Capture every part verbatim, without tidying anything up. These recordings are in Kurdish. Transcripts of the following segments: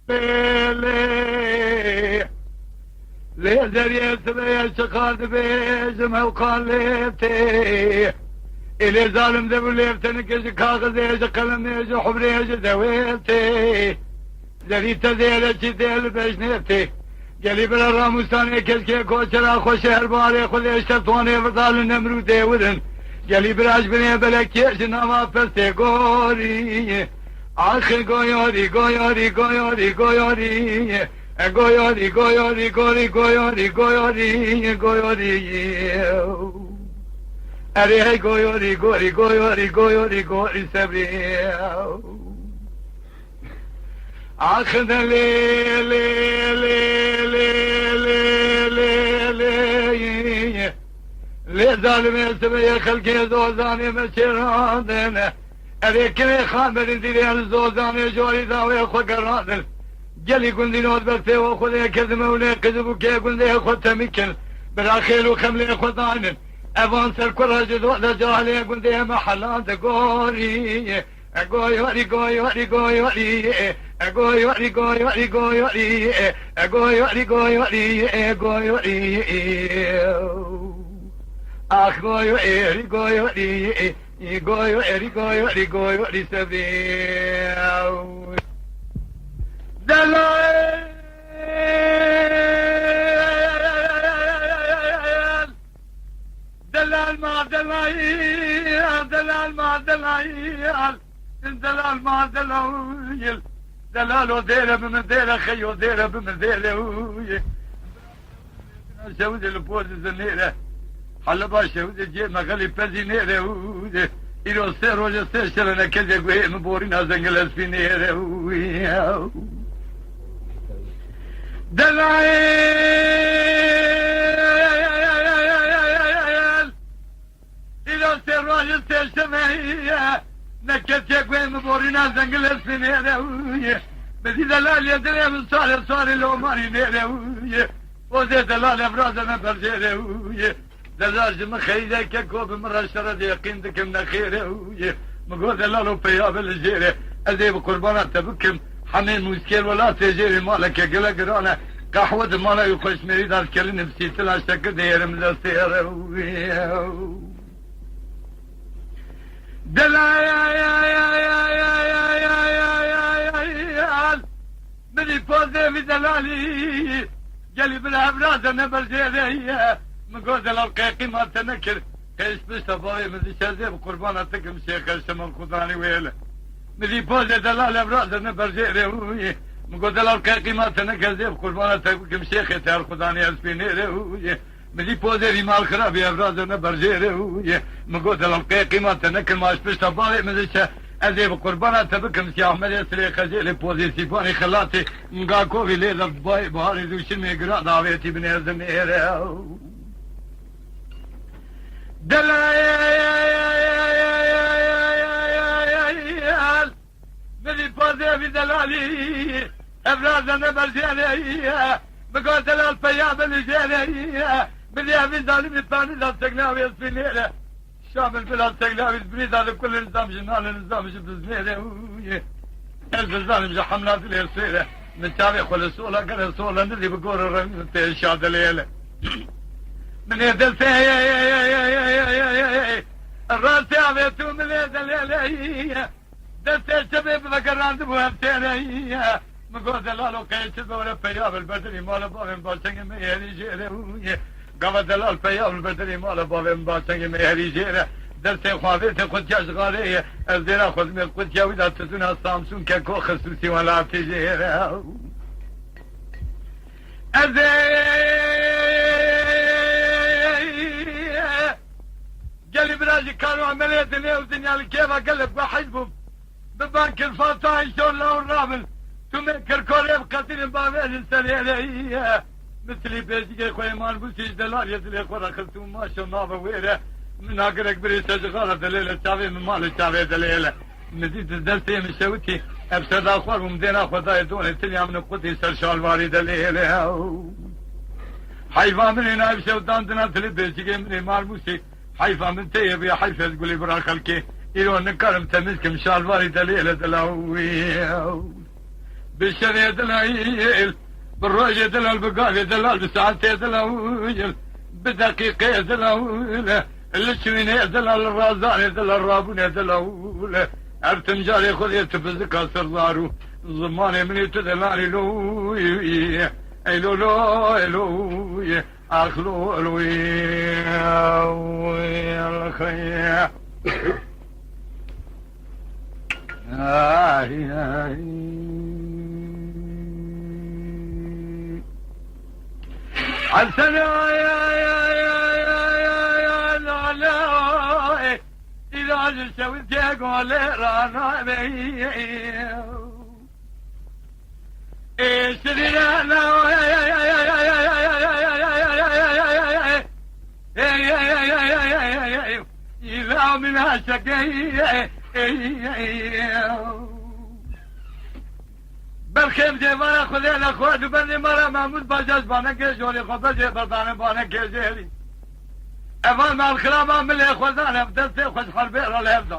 Lê, lê, lê zeriyê sibê çiqas dibêjim ew qan lê tê. Ê lê zalim de bû lê tenike ji kaxizê, ji qelemê, ji hubrê, ji dewê tê. Zerî te zêre çî tê li bejnê tê. Gelî bira ramûsanê keşkê koçera xwe şehrbarê xwe lê şertwanê virda li Nemrûdê wirin. Gelî bira ji binê belekê ji nava pestê gorî. Ax goyorî, goyorî, goyorî, goyorî. E, goyorî, goyorî, gorî, goyorî, goyorî, goyorî. Erê hey goyorî, gorî, goyorî, goyorî, gorî sebrî. Ax de lê, lê, lê, lê, lê, lê, lê. Lê zalimê sibê xelkê zozanê me çêrandin. Erê kirê xaberî dîrê li zozanê jorî dawê xwe gerandin. Gelî gundî not berfê we xwe lê kir dime û lê qij bûkê gundê xwe temî kir. Bira xêl û xemlê xwe danin. Evan ser kura ji do de cahilê gundê me helan de gorî. E goyorî, goyorî, goyorî, e goyorî, goyorî, goyorî, e goyorî, goyorî, e goyorî. Ax goyorî, goyorî, e goyorî, goyorî, goyorî sebrî. Delal. Delal ma delal, delal ma delal, delal ma delal. Delal o dêre bi min dêre, xey o dêre bi min dêre uye. Şewzê li poz zinêre. Haleba şewzê cê me xelî pezî nêre uye. Îro sê roje sê şerene kezê guhê min borîna zengil espî nêre uye. Delal. Îro sê roj û sê şevê ye. Ne kesê guhê min borîna zengilê spînê re uye. Bi zî delalê dilê min sare sare lomarî nêre uye. O zê delalê viraze me berjêre uye. Delal ji min xeyîreke ko bi min re şere de yeqîn dikim nexêre uye. Min got delalo peya be li jêre. Ez ê bi qurbana te bikim. Hemê mûskêr welatê jêrê maleke gele giran e. Qehwe di mala wî xweşmêrî de dikelînim sîtila şekir de yerim li sêre. Delal. Min î pozê vî delalî. Gelî bila evraze ne berjêre ye. Min got delal qey qîma te nekir. Qey ji pişta bavê min dişe zê bi qurbana te kim şêxe şemal xudanî wêle. Min dî pozê delal evraze ne berjêre wî. Min got delal qey qîma te nekir zê bi qurbana te kim şêxê te her xudanî ez pê nêre wî. Min dî pozê vî mal xirabî evraze ne berjêre wî. Min got delal qey qîma te nekir ma ji pişta bavê min dişe. Ez ê bi qurbana te bikim siyah melê sirê xezêlê pozê sîpanê xelatê. Min ga kovî lê de bayê biharê dûşimê gira davêtî binêzin êre. Delal. Min dî pozê vî delalî. Evraze ne berjêre ye. Min got delal peya be li jêre ye. Min dî evî zalimî panî da segna wê spînêre. Şamil bila segna wî birî da li kulin zam ji nalin zam ji biznêre uye. Ez dizanim ji hemla dilê sêre. Min çavê xwe li sola gere sola nidî bi gor û revî min tê şadelê hele. Min ê destê rastê avê tu min ê delêlê. Destê çepê bi vegerandibû ev têrê ye. Min got delalo qey çi zor e peya bil berdirî mala bavên başengê me êrî jêre uye. Gava delal peya bil berdirî mala bavên başengê me êrî jêre. Destê xwe avêtê xwe tiya ji xarê ye. Ez dêra xwe dimê xwe tiya wî da tizûna Samsûn ke ko xisûsî welatî jêre. Ez ê gelî bira ji kar û emelê dinê û dinya li kêfa gelek we heyl bûm. Bi ban kir Fatayê şor law rabin. Tu me kir korê bi qetilin bavêrin serê re ye. Misilî pêşikê xwe ê malbûsî ji delaliyê dilê xwe re xist û maşo nave wê re. Min agirek birê se ji xara delê le çavê min male çavê delê le. Min dît di destê min şewitî. Ev seda xwar û min dêna xwe dayê donê tiliya min û qutî ser şalvarî delê le. Heyfa min ê nayb şew dan dina tilî pêşikê min ê malbûsî. Heyfa min tê yê bûye heyf ez gulî bira xelkê. Îro nikarim temiz kim şalvarî delê le dela wî. Bi şevê delal, bi rojê delal, bi gavê delal, bi saetê delal, bi deqîqê delal, li çûnê delal, li razanê delal, rabûnê delal. Ev tim carê xwedê tu bizika sirdar û zimanê min ê tu delalê lo, ey lo lo, ey lo. Ax lo, lo, lo, lo. Ay, ay. Hasan, ay, ay, ay, ay, ay, ay, ay, la, la, ay. Îlac şewitê golê rana bey. Berxê bi dêvara Xwedê le xwe, di bendê me re Mehmûd Bacaş banekê jorê xwe bezê berdane banekê jêrî. Evan malxiraba milê xwezan ev destê xwe ji herbê re levda.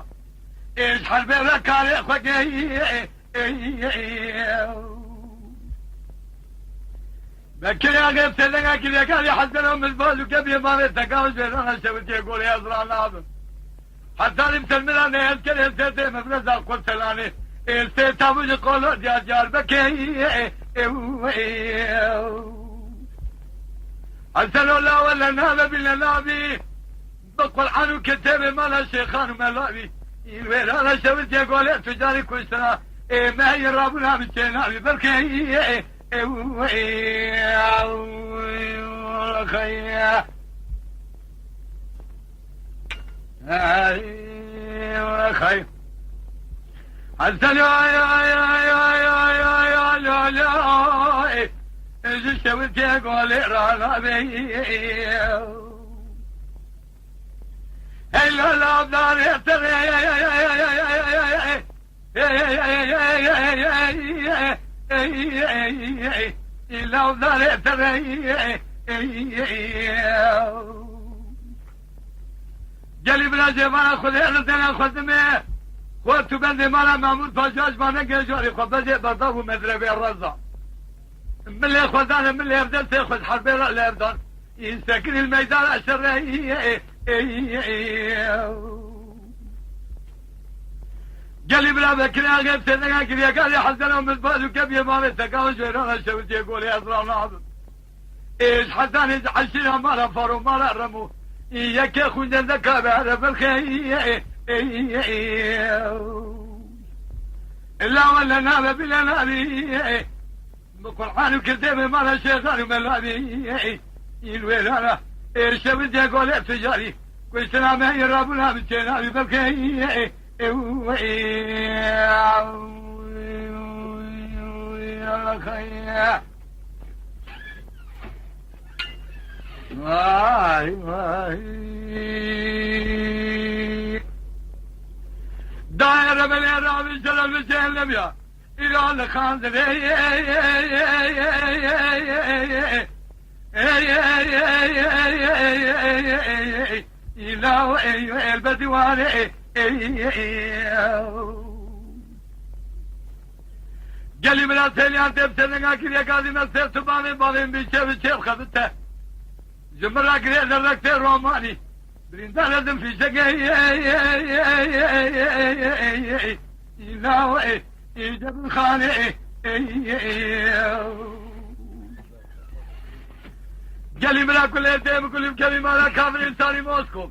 Ê ji herbê re karê xwe gehî. Bekirê agê sêdengekî lêkarî Hesen û Mizbaz û keviyê mavê teka û jêrana şewitiyê golê ez ranabim. Heta li Selmira neyez kerê sê tê mevleza Kurtelanê. Ê sê tabu ji qolo Diyarbekê. Hesen o lawe le nabe bî le nabî. Bi Qur'an û kitêbê mala şêxan û melawî. Îl wêrana şewitiyê golê tu carî kuştina. Ê me yê rabûna bi çênavî. Belkê ê, ê, ê, ê, xey. Ey, xey. Hesen, ay, ay, ay. Ji şewitiyê golê rana bey. Hey la la, darê tere. Lavdarê tere. Gelî bila cêvana Xwedê li dene xwedimê. Xwe tu bendê mala Memûr Paşa ji bane gêjarê xwe bezê berdav û medrevê reza. Milê xwe dane milê ev destê xwe ji herbê re levdan. Însekirî li meydana şerê. Gelî bila Bekirê Agê bi sêdega giryekarê Hezena Mizbaz û keviyê mavê teka û jêrana şewitiyê golê ez ranabim. Ê ji Hesanê ji eşîra mala Faro mala Remo. Ê yekê xwîndendeka be here belxê. Ê, ê, ê, ê. Lawe le nabe bîle nabî. Bi Qur'an û kirdê bi mala şêxan û melabî. Îl wêrana ê şewitiyê golê ticarî. Kuştina me yê rabûna bi çênavî belkê. Vay vay. Daire bele rabî şeref bi çênevya. Îran li xandinê. Îla ey elbet ware. Gelî bila teliyan tepsene gakir yekadî me ser tu bavê bavên bi çev çev xebite. Ji min re girê li rek tê romanî. Birîndar ez im fîşekê. Îla ey. Îce bin xanê. Gelî bila kulê tê bi kulî bi kevî mala kafirê sarî Moskov.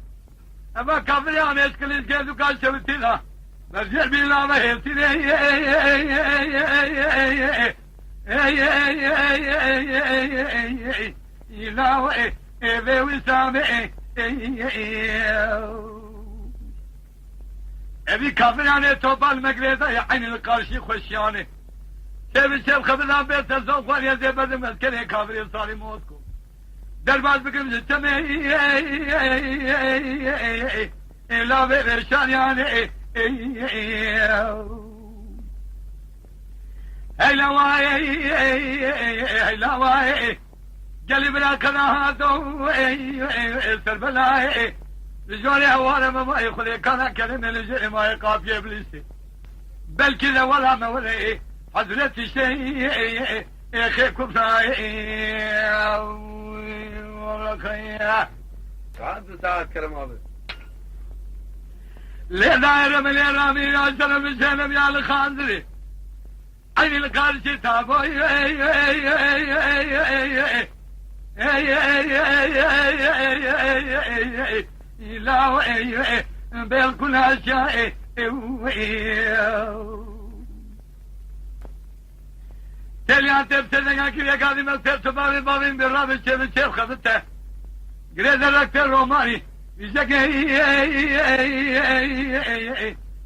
Eva kafirê amêşkilî gêz û kaş şewitîna. Mevcêr bî lava hêltînê. Îla ê, ê vê wî samê. Evî kafiranê topal me girêdayê eynî li qarşî xweşiyanê. Çev çev xebiran bê te zon xwariyê zê berdim ez kenê kafirê sarî Mosko. Derbaz bikim ji temê. Ê lavê vêşaniyane. Hey lawayê, hey lawayê. Gelî bira kena hato. Serbelayê. Li jorê heware me mayê xulê kana kerine li jê mayê qafiye bilîsê. Belkî de wela me wele. Hazretî Şeyxê Kufrayê. Saet bi saet Kerem abi. Lê daire mi lê ramî ya şeref şeref ya li xandirî. Eynî li karşî taboy. Îlaw bêl kulaşa. Teliya tepsede ya kî vekadî me ser tu bavê bavên bi rabê çê bi çê xebite. Girê zerrek te romarî. Vîjek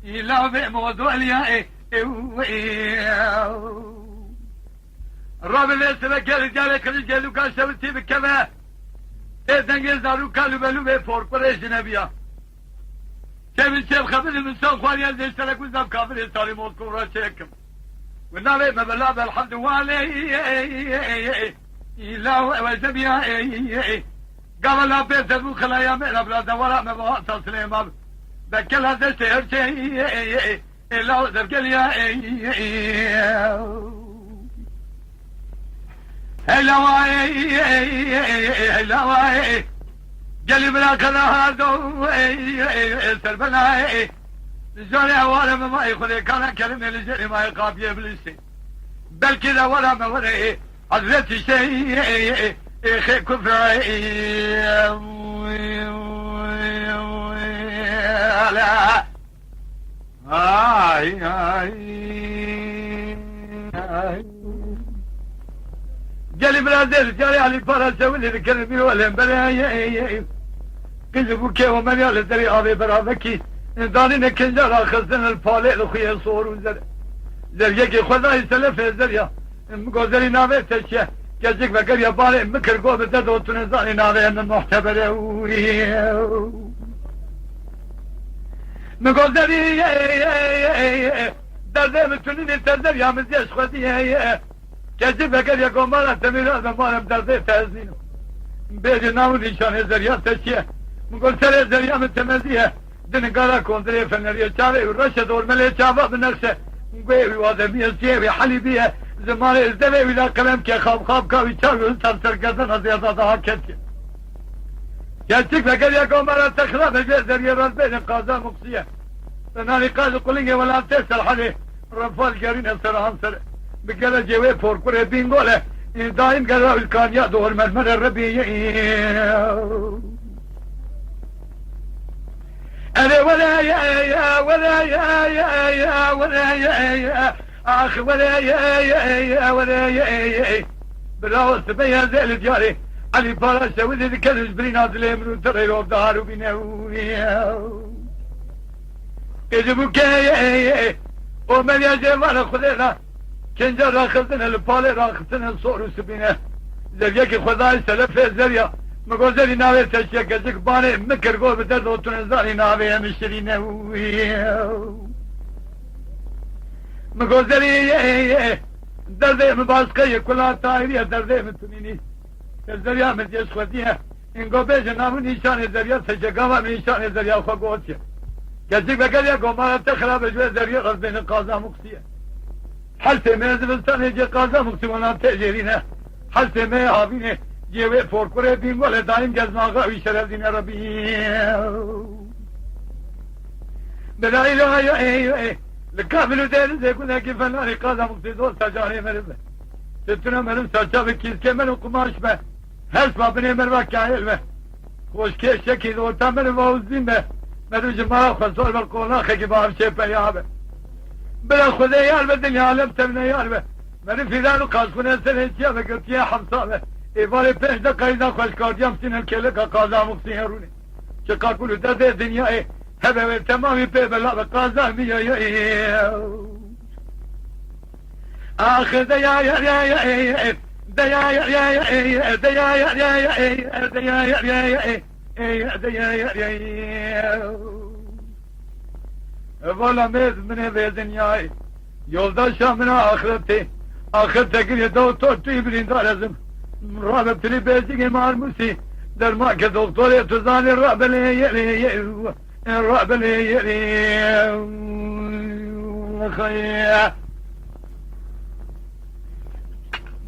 îla vê modoliya. Rabê lê siveke li carê qirî gelûka şewitî bikeve. Tê dengê zarûka lûbelûbê porkurê jinebiya. Çevin çev xebirî min san xwariya zê şerek û zaf kafirê sarê Moskov ra çêkim. Û navê me bela belhemd walê. Îla we zebiya. Gava la pê tebû xilaya me la bila dewara me va ta Silêman. Bekela destê her çê. Îla we zevgeliya. Hey lawa, ey, ey, ey, ey, hey lawa, ey. Gelî bira qeda hardo, ey, ey, ey, serbela, ey. Li jorê eware me mayê xwedê kana kelimê li jêrê mayê qabiye bilîsê. Belkî de wera me were, ey. Hazretî şey, ey, ey, ey, xê kufra, ey. Ala. Ay, ay, ay. Gelî bira dêr, carê Elî Para Sewilî dikirin, bîro lembere, ay, ay, ay. Qîz bû kê Omer ya li derê avê beravekî, danîne kinca raxistin li palê li xuyê sor û zer-, zeryekê xwedayî selefê zerya. Min got, "Zerî navê te çi ye?" Keçik vekeriya barê min kir, got, "Bi te dotune zanî navê min muhtebere wî." Min got, "Zerî, derdê min tunînî te zerya min ziyê xwedî ye." Keçik vekeriya got, "Mala te mîra be, mala min derdê te ez nîno." Bêje nav û nîşanê zerya te çi ye? Min got, "Serê zerya min temezî ye." Di nigara kondirê feneriyê çavê wî reşe dormelê çava bi nexşe. Guê wî wademiyê siyê wî helî biye. Zimanê îzdevê wî la qelem ke xab xab ka wî çavê wî ser sergerdena zêda daha ketiye. Keçik vegeriya gomara te xirabe jê zeriyê rast bêne qaza muqsiye. Bi nanî qaz û qulingê welatê Serhedê. Refal gerîne ser han ser. Bi gelecê wê porkurê Bîngole. Daîm gera ülkaniya doğru mermere Rebî. Erê were ye, ye, were ye, ye, ye, were ye, ye. Ax were ye, ye, ye, were ye, ye. Bravo, sibe ya zeli diyarê. Ali Para Şewidê dikel hizbirî nazilê min û tirê ro dahar û bîne û. Qêcibû ke ye, ye, ye. O meriya jê vana Xwedê ra. Kinca raxistine li palê raxistine sor û sibîne. Zeryekî Xwedayê selefê zerya. Mi got zerî navê te çi ye? Keçik banê mi kir, got bi te dotune zanî navê ye min şirîne. Mi got zerî ye, ye, ye. Derdê mi başqe ye, kula Tahirî ye, derdê mi tunînî. Te zerya min jê xwedî ye. Îngo bêje nav û nîşanê zerya te çi ye? Gava min nîşanê zerya xwe gotiye. Keçik vegeriya gomara te xirabe ji wê zeriyê rast bêne qaza muqsiye. Helsê me zivistanê cê qaza muqsî wana tê jêrîne. Helsê me havînê cê wê porkurê Bîngolê dayîm gezmaxa wî şerezîne Rebî. Bila îlahiya ê, ê, ê. Li kafil û dêrizê gundekî fenarê qaza muqsî dosta canê meriv be. Ti tune meriv saça bi kîskê meriv qumaş be. Hespa binê meriva kahêl be. Xoşkê şekî li orta meriva û zîn be. Meriv ji mala xwe sor be, qonaxekî bi avşê peya be. Bila Xwedê yar be, dinya alem tevne yar be. Meriv fîdan û qaşxune serê çiya be, girtiye hemsa be. Êvarê pênc deqayî da xweşkardiya min sînin kêleka qaza muxsî herûnê. Çi qakûl û derdê dinyayê hebe wê temamî pê bela be qaza miyayê. Ax de ya ya ya ya, de ya ya ya ya, de ya ya ya ya, de ya ya ya ya, de ya ya ya ya. Vala mêz min ê vê dinyayê. Yoldaşa min a axirete. Axir te girê doktor tu yî birîndar ez im. Rabe tilî bêzîgê marmûsî. Derma ke doktorê tu zanê rabe lê yê lê yê. Rabe lê yê lê. Xeye.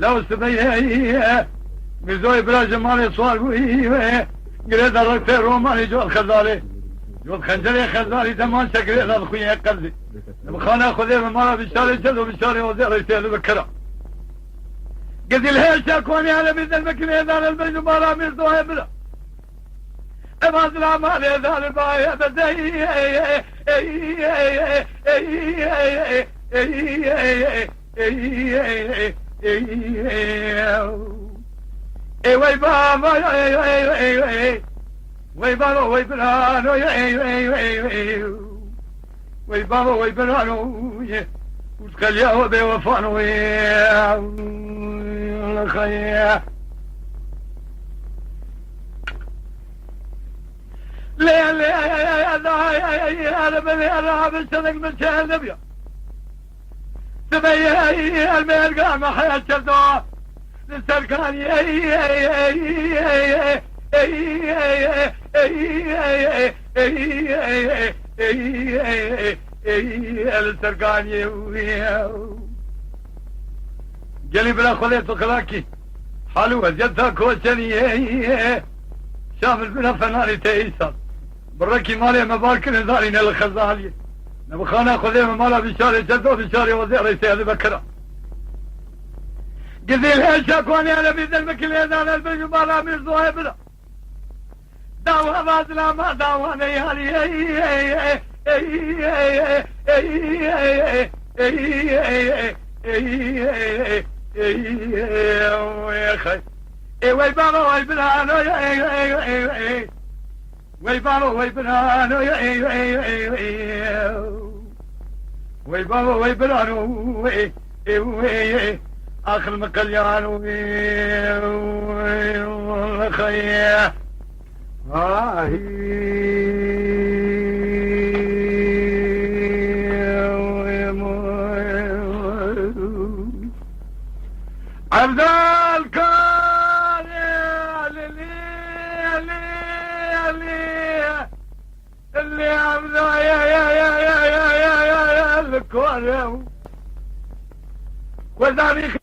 Lew sibeyê Mîrzoyê bira ji malê siwar bû, girê de rextê romanê cot xezalê. Cot xencerê xezalî deman çekirê de dixuyê qezî. Bi xana Xwedê bi mala bişarê çed û bişarê ozê rextê li bi kira. Gidî li hêşa konê hele bir delmek lê dan el bejû mala Mîrzoyê bira. Ev hazira malê dal baye bezey. Ey wey baba, wey baba, wey birano, wey baba, wey birano, û xeliya we bêwefano. Lê lê da ara bê ara bi çenek min çel nebiya. Sibeyê ermêrga me heyet çerda. Li serkaniyê li serkaniyê. Gelî bira xwelê tu xilakî. Hal û weziyeta koçeriyê. Şamil bira fenarî te îsal. Bi rekî malê me bar kirin zarîne li xezaliyê. Ne bi xana Xwedê me mala bişarê çerdo bişarê wezê reyse li bekira. Gizîl hêşa konê ele bir delmek lê dan el bejû mala Mîrzoyê bira. Dawa vazilama dawa ne yalî. Ê wey baba wey birano. Wey baba wey birano. Wey baba wey birano. Axil min qelyano. Xeye. Ay. Evdal kare, Lili, Lili, Lili. Lê Evda, ya, ya, li kare. Xwezanî